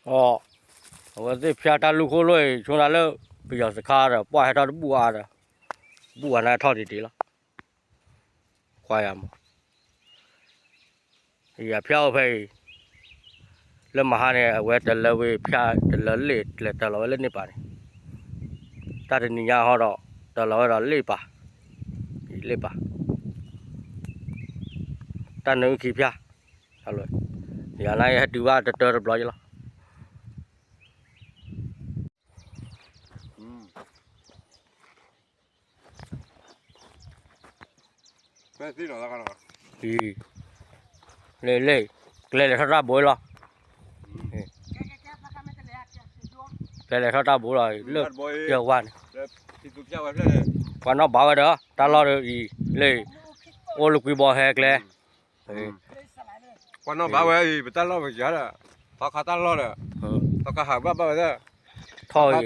အီ, အဝဲသ့ၣ်ဖၠါတၢ်လူၢ်ခိၣ်လိၣ်အံၤ ဆိနၤလၢပယီၤစခါဒီး ပှၢ်ဟဲထီၣ်တဘူၣ်အါဒီး, ဘူၣ်အါန့ၣ်ထီၣ်တံၢ်တံၢ်လီၤ, ကွၢ်ယၤမး, ယဖၠါအိၣ်ဖဲအံၤ, လၢမဟါန့ၣ် အဝဲတလၢဝံၤဖၠါတလၢလ့ၣ်ကျဲၤတၢ်လီၤဝဲလၢန့ၣ်ပၤန့ၣ်, တၢ်တနံၤညါဟီဒီး တၢ်လီၤဝဲဒီးလ့ၣ်ပၤ, လ့ၣ်ပၤ, တၢ်နုာ်ခံဖၠါ, ယၤန့ၣ်ဟဲတုၤဘၣ်တတၢတဘျီယလီၤ. လ့ၣ်လ့ၣ်, ကျဲလဲၤထီၣ်တၢ်ဘိလီၤ, ကျဲလဲၤထီၣ်တၢ်ဘိလီၤ လၢယဝါန့ၣ်, ပှၤနီၣ်ဘၣ်ဝဲဒီး တၢ်လီၢ်ဒီးအံၤ, လၢ, အိၣ်လၢကွံဘီဟဲကျဲ ကွၢ်နီၣ်ဘၣ်ဝဲအံၤ ပတၢ်လီၢ်ပယၤဒီး, သီ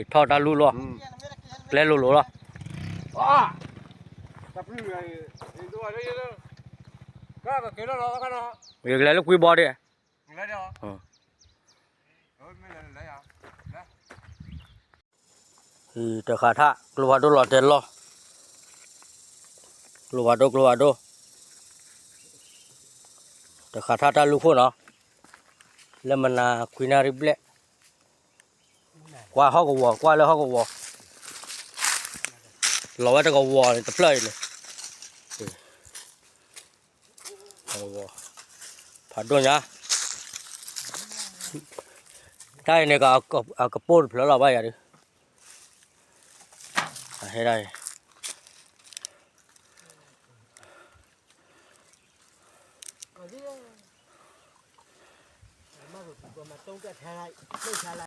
ခါတၢ်လီၢ်ဒီး, သီခါဟးဘၣ်ဘၣ်ဝဲ, ထီၣ်အံၤထီၣ်တၢ်လူၢ်လီၤ, ကျဲလိၤလိၤလီၤ, ဂ့ၤကလဲၤလၢကွံဘီဒံး တဃာ်ထၣ် ကျိဖးဒိၣ်လီၤတဲာ်လီၤ, ကျိဖးဒိၣ် ကျိဖးဒိၣ်, တဃာ်ထၣ်တၢ်လူၢ်ခိၣ်နီၤ, လၢမနၤခွံနၣ်ရံၣ်ဘျဲၣ်, ကွၢ်ဟီၣ်ကဝီၤ ကွၢ်လၢဟီၣ်ကဝီၤ, လီၤဝဲတကဝီၤန့ၣ်တဖျၢၣ်အံၤန့ၣ် ဖးဒိၣ်ညါ, တၢ်အံၤန့ၣ် အကပိၢ်တဖျၢၣ်လီၤဘၣ်ယၤဒုး, အဟဲဒၣ်အံၤ